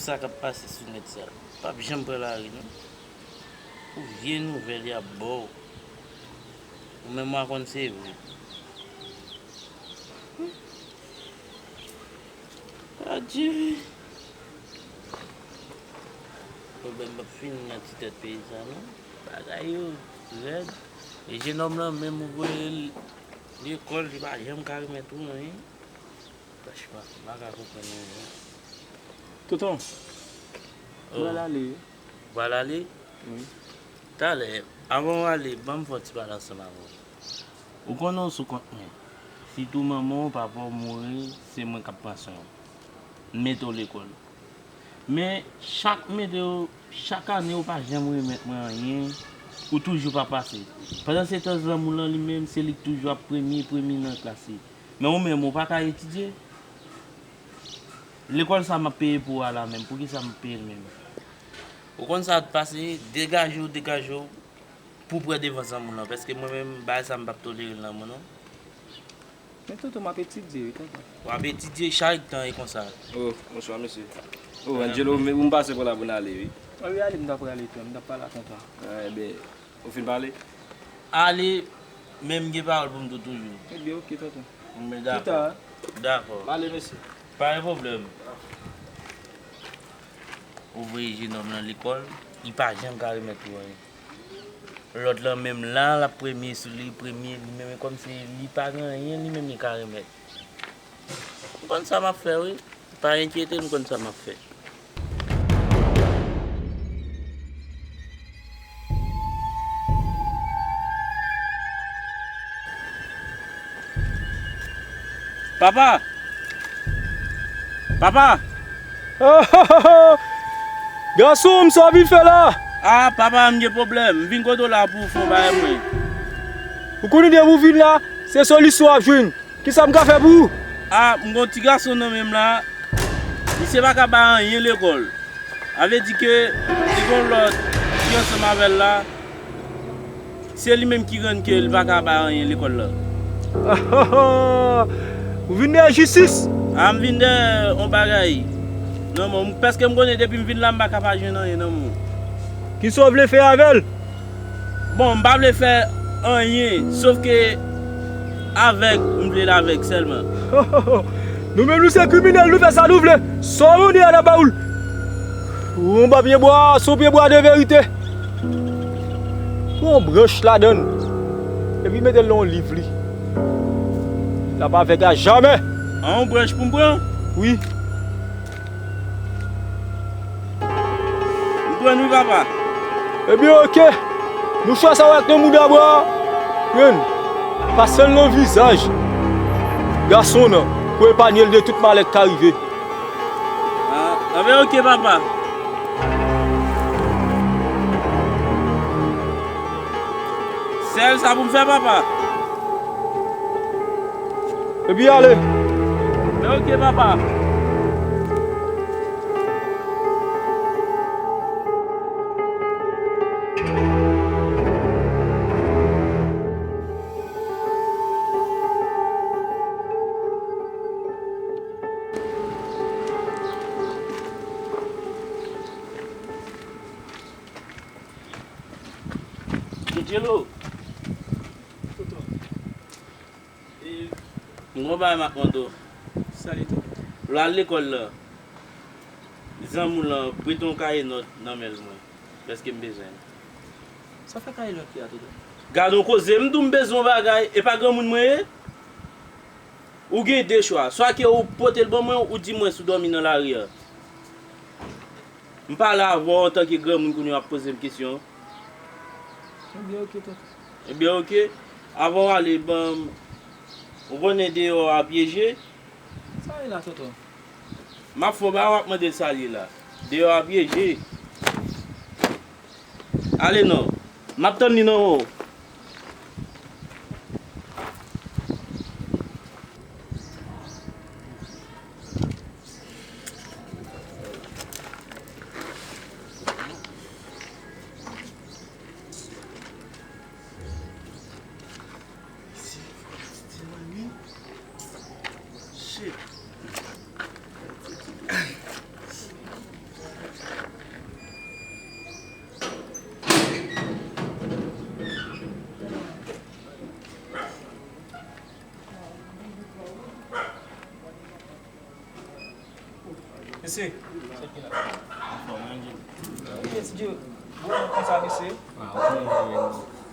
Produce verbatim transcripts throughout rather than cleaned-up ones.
Sa k ap pase sou nèt sa, p ap janm pran lari non. Pou vye nouvèl y ap ba w, ou menm w a konn se vre. Adye. Pwoblèm p ap fini nan ti tèt peyi sa non. Bagay yo rèd. E jenòm lan menm ou voye l lekòl, li pa janm ka remèt ou anyen. Franchman, m pa ka konprann anyen. Tonton, m pral ale wi. Ou pral ale? Wi. Talè, avan w ale, ban m fè yon ti pale ansanm avè w. Ou konnen w sou kont mwen. Sitou manman w, papa w mouri, se mwen k ap pran swen w. M mete w lekòl. Men, chak mete w, chak ane ou pa janm remèt mwen anyen, ou toujou pa pase. Pandan se tan zanmi w lan li menm, se li k toujou ap premye, premye nan klas li. Men ou menm, ou pa ka etidye? Lekòl sa m ap peye pou w a la menm, poukisa m ap peye l menm? Ou konn sa k pase, degaje w, degaje w pou w pran devan zanmi w lan, paske mwen menm, bagay sa m p ap tolere l nan mwen non. Men tonton, m ap etidye wi, tonton. W ap etidye, chak tan e konsa. Oh, bonswa, mesye. Oh, Angelo, m, m pase pou la pou n ale, wi. Ah wi, ale, m t ap prale tou, m t ap pale ak tonton. Ah, ebyen, ou fin pale? Ale, men m gen pawòl pou m di w toujou. Ebyen, oke, tonton. Men dakò. Dakò. M ale, mesye. Pa gen pwoblèm. Ou voye jenòm lan lekòl, li pa janm ka remèt ou anyen. Lòt lan menm la, l ap premye sou li, premye, li menm e kòmsi li pa gen anyen, li menm li ka remèt. M konn sa m ap fè, wi. Pa enkyete, m konn sa m ap fè. Papa! Papa! Gason, m sa w vin fè la? Ah, papa, m gen pwoblèm. M vin kote w la pou w fè yon bagay pou mwen. Ou konnen depi w vin la, se solisyon w ap jwenn. Kisa m ka fè pou ou? Ah, m gon ti gason nan men m la. Misye pa ka bay anyen lekòl. A vle di ke li gon lòt ki ansanm avè l la. Se li menm ki rann ke li pa ka bay anyen lekòl la. Ou vin dèyè jistis? Ah, m vin dèyè yon bagay. Non, men pèske m konnen depi m vin la, m pa ka pa jwenn anyen nan men w. Kisa w vle fè avè l? Bon, m pa vle fè anyen, sof ke avèg, m vle l avèg sèlman. Nou menm nou se kriminèl, nou fè sa nou vle. Sa w mande a n ap ba ou l. Ou yon ba pyebwa, se yon pyebwa de verite. Pran yon branch ladan l, epi mete l nan yon liv li. L ap avèg a jamè. An yon branch pou m pran? Wi. M pran wi, papa. Ebyen, oke. Mouchwa sa w wè k nan mouda bwa a, pran l. Pase l nan vizaj gason w nan pou epanye l de tout malè k ka rive. Ah, enben, oke, papa. Sèl sa pou m fè, papa. Epi ale. Men oke, papa. Angelo. Tonton. E, m gon bagay m ap mande w. Sa li tonton? Lè w al lekòl la, zanmi w lan prete yon kaye nòt nan men l mwen, paske m bezwen l. Sa fè kaye nòt li a, tonton? Gade yon koze, m di w m bezwen yon bagay, e pa granmoun mwen ye? Ou gen de chwa, swa ke ou pote l ban mwen, ou di mwen si w dòmi nan lari a. M pale avè w antanke granmoun kounye a w ap poze m kesyon. Ebyen, oke, tonton. Ebyen, oke. Avan w ale, ban m, ou konnen deyò a pyeje? Sa ye la, tonton? M ap fè w bagay, w ap mande l sa l ye la. Deyò a pyeje. Ale non. M ap tann li nan men w. Shit. Mesye, chèk la. Anfòm, wi, Jim. Mesye, bon, konsa, mesye. Ah, ok, men.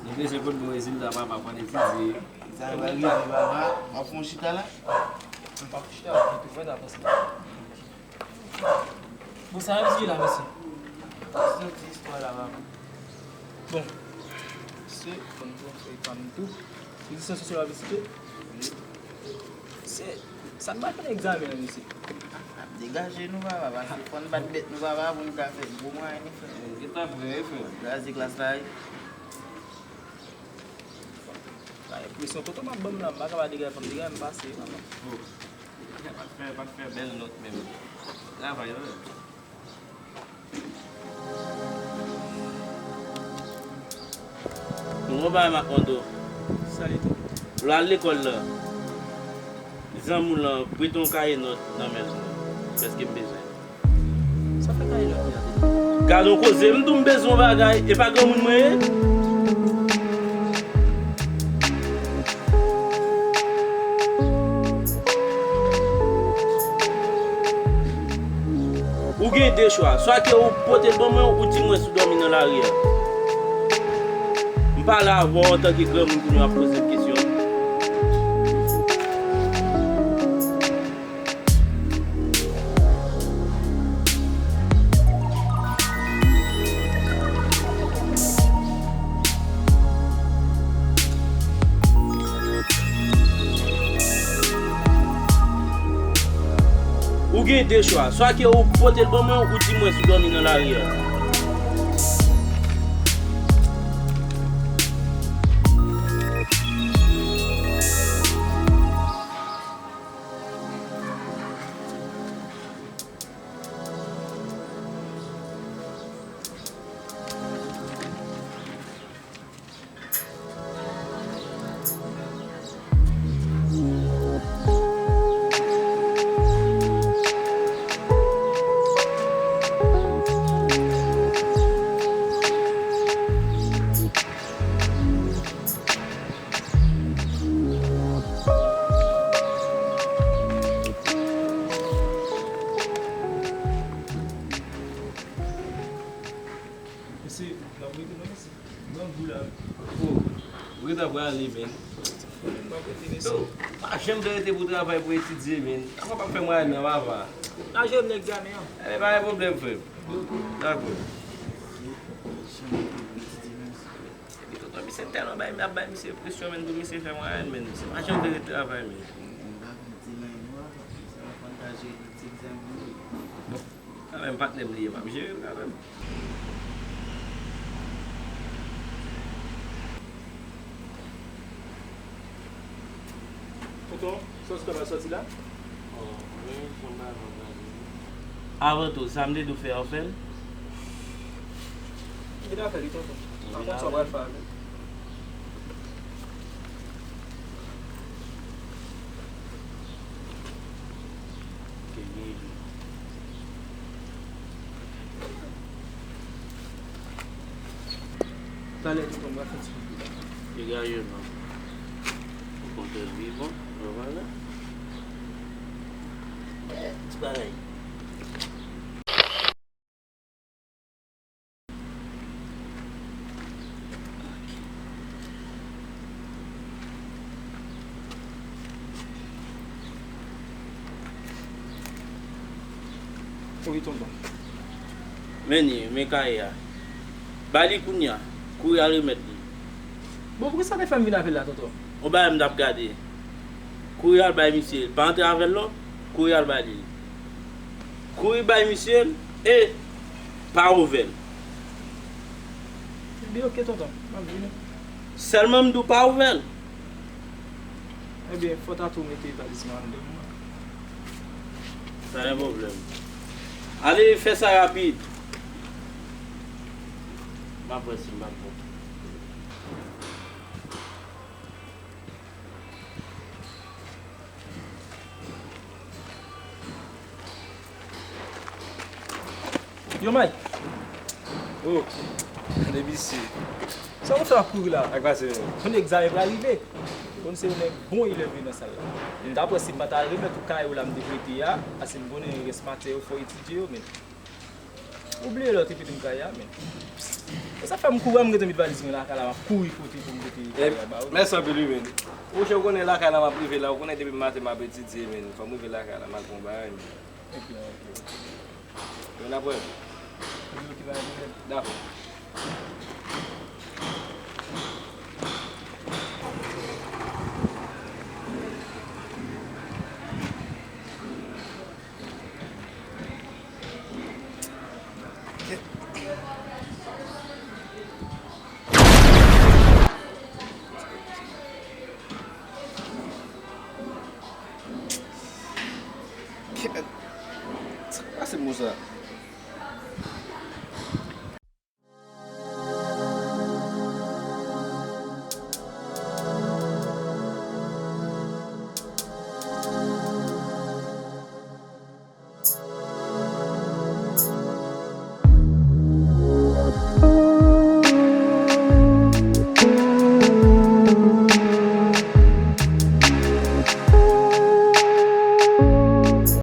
Nou bezwen konn bon rezilta, papa, pou n etidye. Sa va rive, papa. W ap fè yon chita la? M p ap chita, m tou fèt avanse. Bon, sa ap di la, mesye. Sa se yon ti istwa la, papa. Bon. Se, bon, bon, se pa m tou. Se di sa sosyal la vizite. Se, sa n pral fè nan egzamen an, mesye? Degaje nou, papa, paske fò n bat bèt nou, papa, pou n ka fè gwo mwayen nou, frè. Gentan prè, wi, frè. Kraze klas la, wi. Sa enpresyon tonton m ap ban m la, m pa ka pa degaje, fò m degaje, m pase, papa. Oh. Pa t fè, pa t fè bèl nòt menm. Travay, wi. Mwen ba Makondo. Salut. Lè w al lekòl la, zanmi w lan prete yon kaye nòt nan men l, paske m bezwen. Sa fè kaye nòt li a? Gade yon koze, m di w m bezwen yon bagay, e pa granmoun mwen ye? Ou gen de chwa, swa ke ou pote l ban mwen, ou di mwen si w dòmi nan lari a. M pale avè w antanke granmoun kounye a, w ap poze m kesyon. Ou gen de chwa, swa ke ou pote l ban mwen, ou di mwen si w dòmi nan lari a. Mesye, n ap rete non, mesye. Grangou la. Oh, ou gentan prale, men. N ap rete, mesye. Yo, pa janm te rete pou travay, pou etidye, men. Apa p ap fè mwayèn nan, papa. Lajan nan egzamen an. Enben, pa gen pwoblèm, frè m. Dakò. Epi tonton, misye tèlman bay, ap bay misye presyon, men, pou misye fè mwayèn, men. Misye pa janm te rete travay, men. M pa konn di nan yon mwa, sa fò n ta jere ti egzamen yo. Kanmenm, patnè m li ye, m ap jere l kanmenm. Tonton, sa w ta pral sòti la? Oh, wi, se yon bagay m ap gade. Avan tou, sa m te di w fè, ou fè l? Li ta fè li, tonton. Pa konn sa w pral fè avè l. Talè tonton, m pral fè ti pipi la. Degaje non. Ou kontre vivan, nou wè la. Eh, ti bagay. Wi, tonton. Men li, men kaye a. Ba li kounye a. Kouri al remèt li. Bon, poukisa te fè m vin avè l la, tonton? Yon bagay m t ap gade. Kouri al bay misye l. Pa antre avè l non. Kouri al bay li l. Kouri bay misye l e pa ouvè l. Ebyen, oke, tonton. M ap vini. Sèlman m di w pa ouvè l. Ebyen, fò w ta tou mete talisman an anndan mwen. Pa gen pwoblèm. Ale, fè sa rapid. M ap wè si m pa twonpe. Yo, Mike. Oh, tande misye. Sa w ap fè ap kouri la? Sa k pase, menm? Tande egzamen pral rive. Konn se yon nèg bon elèv nan sal la. M ta pran si m pa ta remèt ou kay ou la m te prete a, paske m konnen rès matyè yo fò etidye yo, men. Ou bliye lè w te prete m kay la, men. E sa fè m kouri, m gentan met valiz mwen lakay la, m ap kouri kote pou m pote kay la ba ou. Mèsi anpil wi, men. Ou chè, ou konnen lakay la m ap rive la, ou konnen depi maten m ap etidye, men. Fò m rive lakay la, m al pran bagay, men. Ok, ok, ok. Men n ap wè. Ok, ok, pa gen pwoblèm. Dakò.